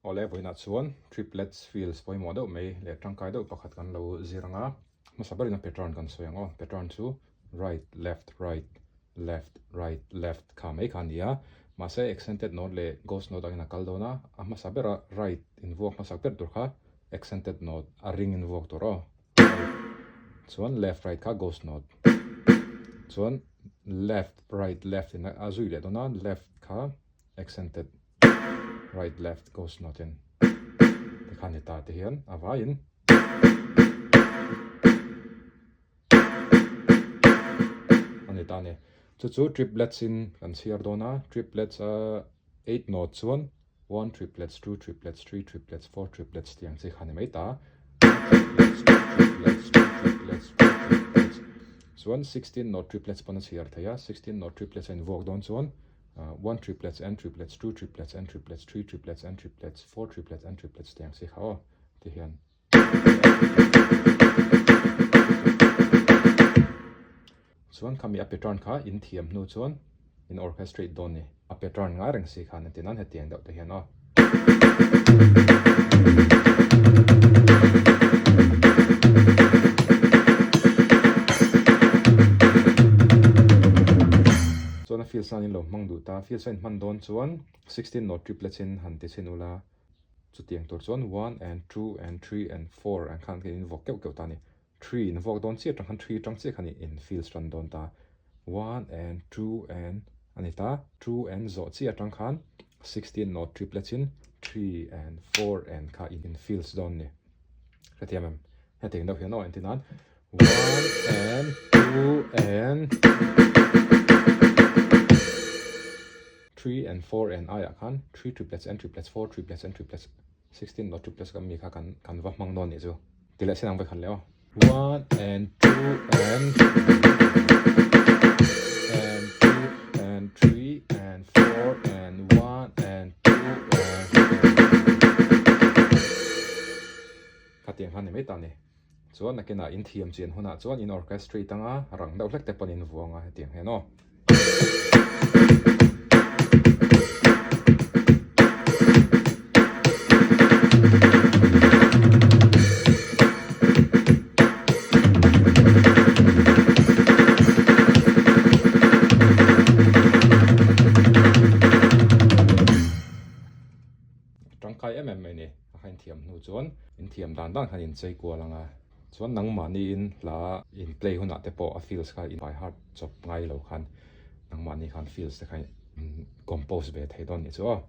Awle vawiinah chuan triplets fields pawimawh deuh mai leh tangkai deuh pakhat kan lo zir ang a, hmasa berin a pattern kan sawi ang aw. Pattern chu right, left, right, left, right, left kha mai kha a ni a, mahse accented note leh ghost note angin a kal dawn a, a hmasa bera right invuak hmasak ber tur kha accented note a ring invuak tur aw. Right chuan left right kha ghost note chuan left right left in a zui leh dawn a, left kha accented right left ghost note in tikhan ni ta te hian a vaiin a ni ta a ni. Chu chu triplets in kan chhiar dawn a, triplets a eight note chuan One triplets, two triplets, three triplets, four triplets tih ang chi kha a ni mai ta. One triplets, two triplets, three triplets, four triplets. Chuan 16 note triplets pawn a chhiar thei a, 16 note triplets a invuak dawn chuan one triplets and triplets, two triplets and triplets, three triplets and triplets, four triplets and triplets tih ang chi kha aw ti hian. Chuan khami a pattern kha in thiam hnu chuan in orchestrate dawn ni. A pattern ngai reng si khan entin an hetiang deuh te hian aw. Chuan a field san in lo hmang duh ta. Field san in hman dawn chuan 16 note triplets in han ti chhin ula. Chutiang tur chuan one and two and three and four ang khan kan in vawk keuh keuh ta a ni. Three in vuak dawn chiah atang khan three atang chiah khan in fields tan dawn ta. One and two and a ni ta. Two and zawh chiah atang khan 16 note triplets in three and four and kha in fields dawn ni. Hrethiam em? Hetiang deuh hian aw entir nan one and two and three and four and aiah khan three triplets and triplets four triplets and triplets 16 note triplets kan mi kha kan kan va hmang dawn nih chu. Ti leh sin ang vekhat leh aw. One and two and and two and three and four and one and two and Khatiang khan ni mai ta ni. Chuan nakinah in thiam chian hunah chuan in orchestrate anga rang deuh hlek te pawn in vuang a hetiang hian aw. Tangkai em em mai ni a kha inthiam hnu chuan inthiam dan dan khan inchei kual ang a. Chuan nangmahniin hla in play hunah te pawh a feels kha in by heart chawp ngai lo khan nangmahni khan feels te kha in compose ve thei dawn nih chu aw.